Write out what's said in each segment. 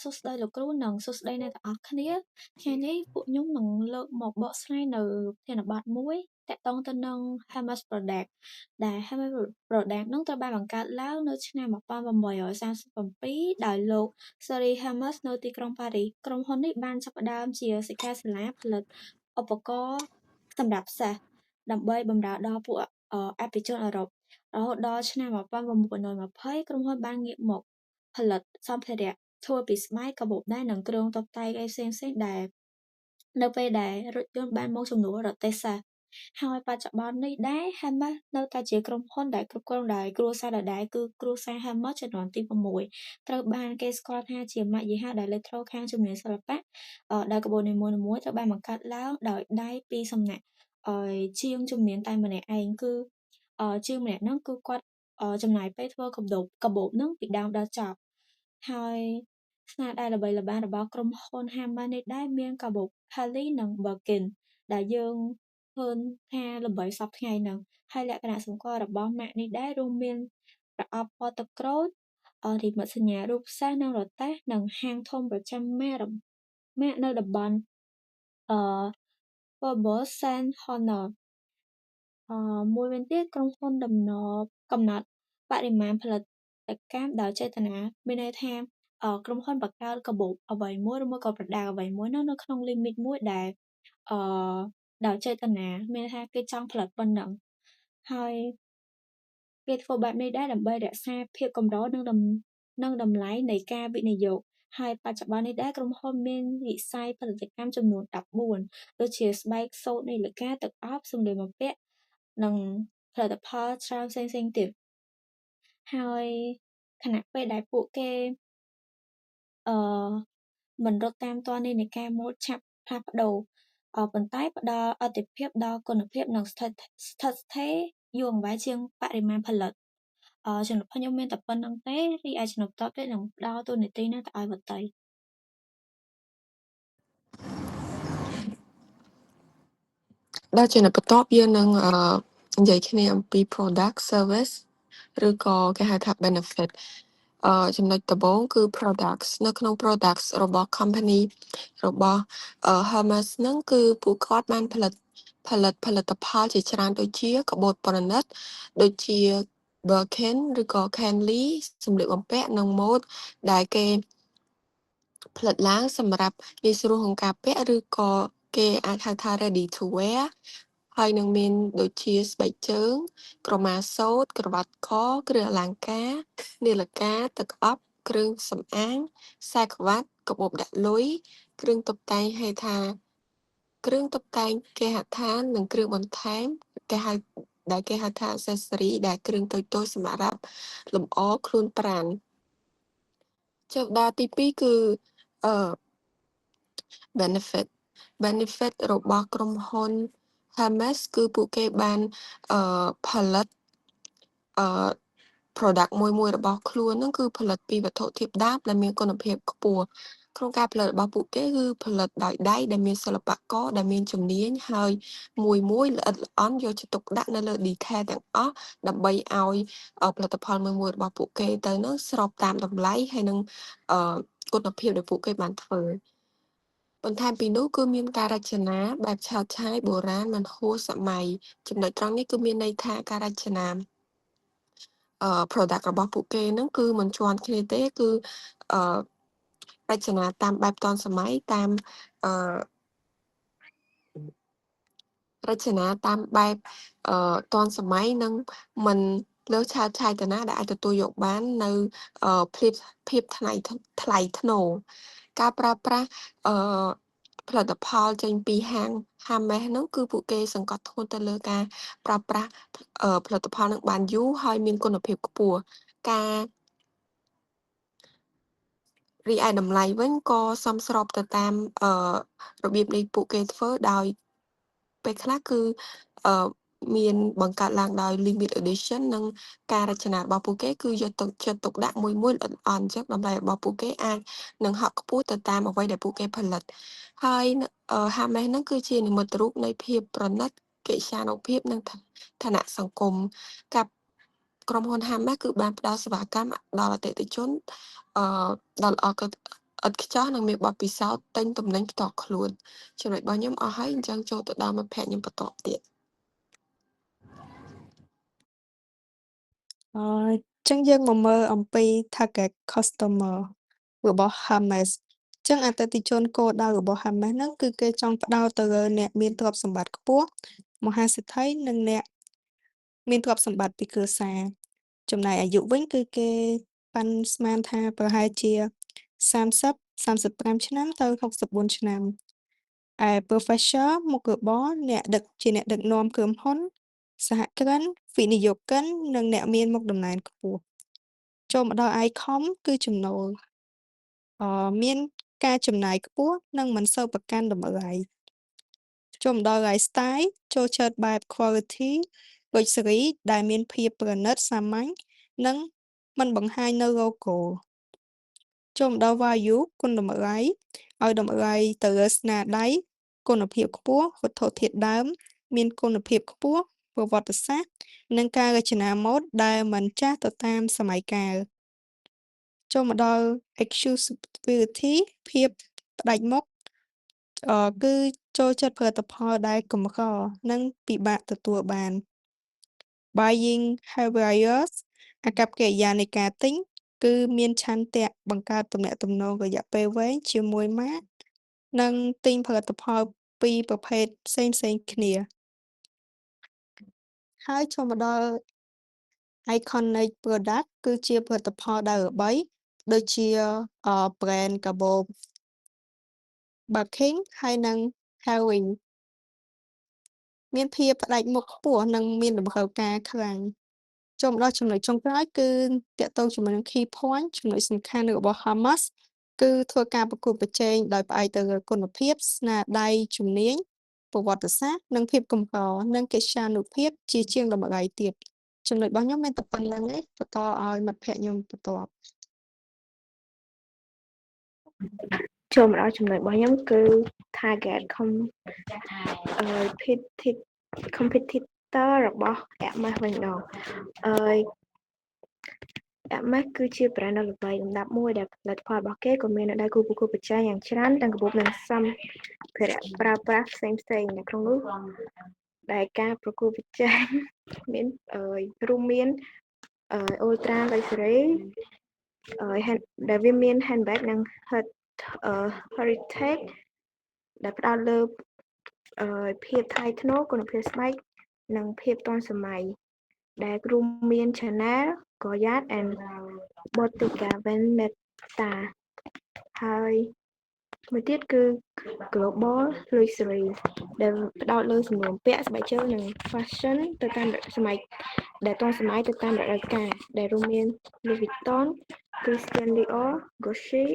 សួស្តីលោកគ្រូនិងសួស្តីអ្នកទាំងអស់គ្នាថ្ងៃនេះពួកខ្ញុំនឹងលើកមកបកស្រាយនៅប្រធានបទមួយទាក់ទងទៅនឹង Hermès Product ដែល Hermès Product នឹងត្រូវបានបង្កើតឡើងនៅឆ្នាំ1837ដោយលោក Thierry Hermès នៅទីក្រុងប៉ារីសក្រុមហ៊ុននេះបានចាប់ផ្ដើមជាសិក្ខាសាលាផលិតឧបករណ៍សម្រាប់សិស្សដើម្បីបម្រើដល់ពួកអភិជនអឺរ៉ុបរហូតដល់ឆ្នាំ1920ក្រុមហ៊ុនបានងាកមកផលិតសម្ភារៈធ្វើពីស្បែកកាបូបដៃនិងគ្រឿងតុបតែងអីផ្សេងៗដែលនៅពេលដែលរថយន្តបានមកជំនួសរទេះសេះហើយបច្ចុប្បន្ននេះដែរ Hermès នៅតែជាក្រុមហ៊ុនដែលគ្រប់គ្រងដោយគ្រួសារដដែលគឺគ្រួសារ Hermès ជំនាន់ទី6ត្រូវបានគេស្គាល់ថាជាម៉ាកយីហោដែលលេចធ្លោខាងជំនាញសិល្បៈដោយក្បួននីមួយៗត្រូវបានបង្កើតឡើងដោយដៃពីសំណាក់ជាងជំនាញតែម្នាក់ឯងគឺជាងម្នាក់ហ្នឹងគឺគាត់ចំណាយពេលធ្វើកាបូបហ្នឹងពីដើមដល់ចប់ហើយស្នាដៃល្បីល្បាញរបស់ក្រុមហ៊ុន Hermès នេះដែរមានកាបូប Kelly និង Birkin ដែលយើងឃើញថាល្បីសព្វថ្ងៃហ្នឹងហើយលក្ខណៈសម្គាល់របស់ម៉ាកនេះដែររួមមានប្រអប់ពណ៌ទឹកក្រូចនិមិត្តសញ្ញារូបសេះនិងរទេះនិងហាងធំប្រចាំម៉ាកនៅតំបន់អឺ Faubourg Saint-Honoré មួយវិញទៀតក្រុមហ៊ុនកំណត់បរិមាណផលិតកម្មដោយចេតនាមានន័យថាក្រុមហ៊ុនបង្កើតកាបូបអ្វីមួយឬមួយក៏ប្រដាល់អ្វីមួយនៅក្នុង limit មួយដែលអឺដោយចេតនាមានថាគេចង់ផលិតប៉ុណ្ណឹងហើយគេធ្វើបែបនេះដែរដើម្បីរក្សាភាពកម្រនិងតម្លៃនៃការវិនិយោគហើយបច្ចុប្បន្ននេះដែរក្រុមហ៊ុនមានវិស័យផលិតកម្មចំនួន14ដូចជាស្បែកសូត្រនាឡិកាទឹកអប់សម្លៀកបំពាក់និងផលិតផលច្រើនផ្សេងៗទៀតហើយខណៈពេលដែលពួកគេអឺមិនរត់តាមទាន់និន្នាការម៉ូដឆាប់ផ្លាស់ប្ដូរប៉ុន្តែផ្ដល់អត្ថិភាពដល់គុណភាពនិងស្ថិតស្ថេរយូរអង្វែងជាងបរិមាណផលិតចំណុចខ្ញុំមានតែប៉ុណ្្នឹងទេរីឯចំណុចបន្ទាប់ទៀតនឹងផ្ដល់តួនាទីនឹងទៅឲ្យវតីដល់ចំណុចបន្ទាប់យើងនឹងនិយាយគ្នាអំពី product service ឬក៏គេហៅថា benefit ចំណុចដំបូងគឺ products នៅក្នុង products របស់ company របស់ Hermes ហ្នឹងគឺពួកគាត់បានផលិតផលិតផលជាច្រើនដូចជាកាបូបប្រណិតដូចជា Birkin ឬក៏ Canley សម្លៀកបំពាក់និងម៉ូដដែលគេផលិតឡើងសម្រាប់ងាយស្រួលក្នុងការពាក់ឬក៏គេអាចហៅថា ready to wear ហើយនឹងមានដូចជាស្បែកជើង ក្រមាសូត្រក្រវ៉ាត់កគ្រឿងអលង្ការនាឡិកាទឹកអប់គ្រឿងសម្អាងខ្សែក្រវ៉ាត់កាបូបដាក់លុយគ្រឿងតុបតែងហៅថាគ្រឿងតុបតែងគេហដ្ឋាននិងគ្រឿងបន្ថែមគេហៅដែលគេហៅថា accessory ដែលគ្រឿងតូចៗសម្រាប់លម្អខ្លួនប្រាណចុះដល់ទី2គឺអឺ benefit benefit របស់ក្រុមហ៊ុន Hermes គឺពួកគេបានផលិតអឺ product មួយមួយរបស់ខ្លួនហ្នឹងគឺផលិតពីវត្ថុធាតុដើមដែលមានគុណភាពខ្ពស់ក្នុងការផលិតរបស់ពួកគេគឺផលិតដោយដៃដែលមានសិល្បករដែលមានជំនាញហើយមួយមួយល្អិតល្អន់យកចិត្តទុកដាក់នៅលើ detail ទាំងអស់ដើម្បីឲ្យផលិតផលមួយមួយរបស់ពួកគេទៅនឹងស្របតាមតម្លៃហើយនឹងគុណភាពដែលពួកគេបានធ្វើបន្ថែមពីនោះគឺមានការរចនាបែបឆើតឆាយបុរាណមិនហួសសម័យចំណុចត្រង់នេះគឺមានន័យថាការរចនាproduct របស់ពួកគេហ្នឹងគឺមិនជាន់គ្នាទេគឺអឺរចនាតាមបែបទាន់សម័យតាមអឺរចនាតាមបែបទាន់សម័យនិងមិនលើសឆើតឆាយទៅណាដែលអាចទទួលយកបាននៅភាពភាពថ្លៃថ្លៃថ្នូរការប្រើប្រាស់អឺផលិតផលចេញពីហាង Hermes ហ្នឹងគឺពួកគេសង្កត់ធ្ងន់ទៅលើការប្រើប្រាស់ផលិតផលនឹងបានយូរហើយមានគុណភាពខ្ពស់ការរីឯតម្លៃវិញក៏សមស្របទៅតាមរបៀបនៃពួកគេធ្វើដោយពេលខ្លះគឺអឺមានបង្កើតឡើងដោយ limited edition និងការរចនារបស់ពួកគេគឺយកទៅចិត្តទុកដាក់មួយមួយល្អិតល្អន់អញ្ចឹងតម្លៃរបស់ពួកគេអាចនឹងហក់ខ្ពស់ទៅតាមអ្វីដែលពួកគេផលិតហើយ Hermes ហ្នឹងគឺជានិមិត្តរូបនៃភាពប្រណិតកិត្យានុភាពនិងឋានៈសង្គមការ ក្រុមហ៊ុន Hermes គឺបានផ្ដល់សេវាកម្មដល់អតិថិជនអឺដល់ល្អឥតខ្ចោះនិងមានបទពិសោធន៍ទិញទំនិញផ្ទាល់ខ្លួនចំណុចរបស់ខ្ញុំអស់ហើយអញ្ចឹងចូលទៅដល់មិត្តភក្តិខ្ញុំបន្តទៀត។ អឺចឹងយើងមកមើលអំពី target customer របស់ Hermes។ ចឹងអតិថិជនគោលដៅរបស់ Hermes ហ្នឹងគឺគេចង់ផ្ដោតទៅលើអ្នកមានទ្រព្យសម្បត្តិខ្ពស់ មហាសេដ្ឋី និងអ្នកមានទ្រព្យសម្បត្តិពីគ្រួសារ។ ចំណែកអាយុវិញគឺគេប៉ាន់ស្មានថាប្រហែលជា30 35ឆ្នាំទៅ64ឆ្នាំ។ ឯ Professor មុខរបរអ្នកដឹកជាអ្នកដឹកនាំក្រុមហ៊ុន សហគ្រិន វិនិយោគិន និងអ្នកមានមុខតំណែងខ្ពស់។ ចូលមកដល់ Income គឺចំណូលមានការចំណាយខ្ពស់ និងមិនសូវប្រកាន់តម្លៃ។ ចូលមកដល់ Lifestyle ចូលចិត្តបែប Quality Luxury ដែលមានភាពប្រណិត សាមញ្ញ និងមិនបង្ហាញនូវ logo។ ចូលមកដល់ Value គុណតម្លៃ ឲ្យតម្លៃទៅលើស្នាដៃ គុណភាពខ្ពស់ វត្ថុធាតុដើម មានគុណភាពខ្ពស់ ប្រវត្តិសាស្ត្រ និងការរចនាម៉ូដដែលមិនចាស់ទៅតាមសម័យកាល។ ចូលមកដល់ Exclusivity ភាពផ្ដាច់មុខ គឺចូលចិត្តផលិតផលដែលកម្រ និងពិបាកទទួលបាន។ Buying Behaviors អាកប្បកិរិយានៃការទិញ គឺមានឆន្ទៈបង្កើតទំនាក់ទំនងរយៈពេលវែងជាមួយម៉ាក និងទិញផលិតផលពីរប្រភេទផ្សេងៗគ្នា។ ហើយចូលមកដល់ Iconic Product គឺជាផលិតផលដែលល្បី ដូចជា brand កាបូប Birkin ហើយនិង Hermès មានភាពផ្ដាច់មុខខ្ពស់ និងមានតម្រូវការខ្លាំង។ ចូលមកដល់ចំណុចចុងក្រោយគឺទាក់ទងជាមួយនឹង Key Point ចំណុចសំខាន់របស់ Hermes គឺធ្វើការប្រកួតប្រជែងដោយផ្អែកទៅលើគុណភាព ស្នាដៃជំនាញ ប្រវត្តិសាស្ត្រ និងភាពកម្រ និងកិត្យានុភាពជាជាងតម្លៃទាបចំណុចរបស់ខ្ញុំមានតែប៉ុណ្ណឹងឯងបន្តឲ្យមិត្តភក្តិខ្ញុំបន្ទាប់។ ចូលមកដល់ចំណុចរបស់ខ្ញុំគឺ target competitor របស់ Hermes វិញម្ដងអឺ Hermes គឺជា brand ដ៏ល្បីលំដាប់មួយដែលផលិតផលរបស់គេក៏មានដៃគូប្រកួតប្រជែងយ៉ាងច្រើនទាំងកាបូបនិងសម្ភារៈប្រើប្រាស់ផ្សេងៗនៅក្នុងនោះដែលការប្រកួតប្រជែងមានរួមមាន Ultra Luxury ដែលវាមាន handbag និង heritage ដែលផ្ដោតលើភាពថ្លៃថ្នូរគុណភាពស្បែកនិងភាពទាន់សម័យដែលរួមមាន Chanel, Goyard and Bottega Veneta។ ហើយមួយទៀតគឺ Global Luxury ដែលផ្ដោតលើសម្លៀកបំពាក់ស្បែកជើងនិង fashion ទៅតាមសម័យដែលទាន់សម័យទៅតាមរដូវកាលដែលរួមមាន Louis Vuitton, Christian Dior, Gucci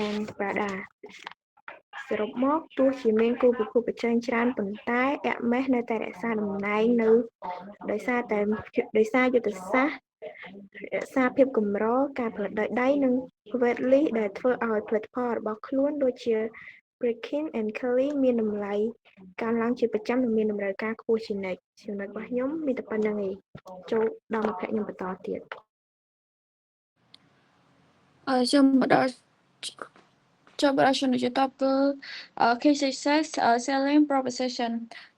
and Prada។ សរុបមកទោះជាមានគូប្រកួតប្រជែងច្រើនប៉ុន្តែ Hermes នៅតែរក្សាតំណែងនៅដោយសារយុទ្ធសាស្ត្ររក្សាភាពកម្រការផលិតដោយដៃនិង waitlist ដែលធ្វើឲ្យផលិតផលរបស់ខ្លួនដូចជា Birkin and Kelly មានតម្លៃកើនឡើងជាប្រចាំនិងមានតម្រូវការខ្ពស់ជានិច្ចចំណុចរបស់ខ្ញុំមានតែប៉ុណ្ណឹងឯងចូលដល់មិត្តភក្តិខ្ញុំបន្តទៀត។ ចូលមកដល់ចំណុចបន្ទាប់គឺ Key Success Selling Proposition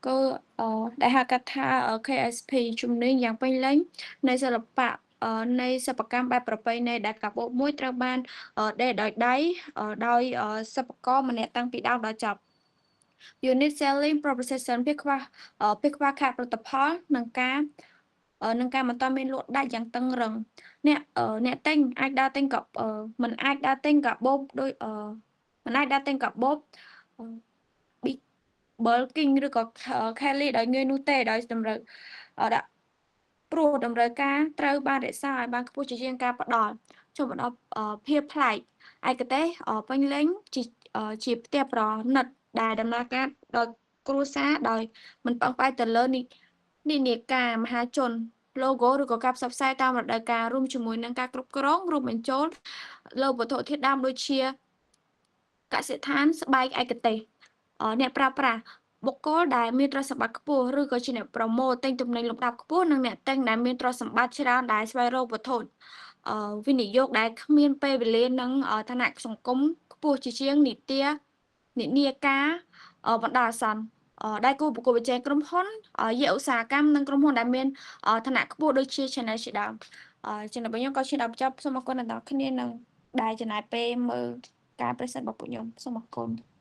គឺដែលហៅកាត់ថា KSP ជំនាញយ៉ាងពេញលេញនៃសិល្បៈនៃសិប្បកម្មបែបប្រពៃណីដែលកាបូបមួយត្រូវបានដេរដោយដៃដោយសិប្បករម្នាក់តាំងពីដើមដល់ចប់ Unique Selling Proposition ភាពខ្វះខាតផលិតផលនិងការមិនទាន់មានលក់ដាច់យ៉ាងតឹងរឹងអ្នកទិញអាចដើរទិញក៏មិនអាចដើរទិញកាបូបដោយមិនអាចដើរទិញកាបូប Birkin ឬក៏ Kelly ដោយងាយនោះទេដោយតម្រូវដាក់ព្រោះតម្រូវការត្រូវបានរក្សាឲ្យបានខ្ពស់ជាជាងការផ្ដល់ចូលមកដល់ភាពប្លែកឯកទេសពេញលេញជាផ្ទះប្រណិតដែលដំណើរការដោយគ្រួសារដោយមិនពឹងផ្អែកទៅលើនិន្នាការមហាជន logo ឬក៏ការផ្សព្វផ្សាយតាមរដូវកាលរួមជាមួយនឹងការគ្រប់គ្រងរួមបញ្ចូលលើវត្ថុធាតុដើមដូចជាកសិដ្ឋានស្បែកឯកទេសអ្នកប្រើប្រាស់ បុគ្គលដែលមានទ្រព្យសម្បត្តិខ្ពស់ឬក៏ជាអ្នកប្រមូលទិញទំនិញលំដាប់ខ្ពស់និងអ្នកទិញដែលមានទ្រព្យសម្បត្តិច្រើនដែលស្វែងរកវត្ថុវិនិយោគដែលគ្មានពេលវេលានិងឋានៈសង្គមខ្ពស់ជាជាងនីតិនិន្នាការបណ្ដោះអាសន្នដែលគូប្រកួតប្រជែងក្រុមហ៊ុនយៈឧស្សាហកម្មនិងក្រុមហ៊ុនដែលមានឋានៈខ្ពស់ដូចជា Chanel ជាដើម។ចំណុចរបស់ខ្ញុំក៏ឈានដល់បញ្ចប់សូមអរគុណដល់អ្នកគ្នានឹងដែលចំណាយពេលមើលការ present របស់ពួកខ្ញុំសូមអរគុណ។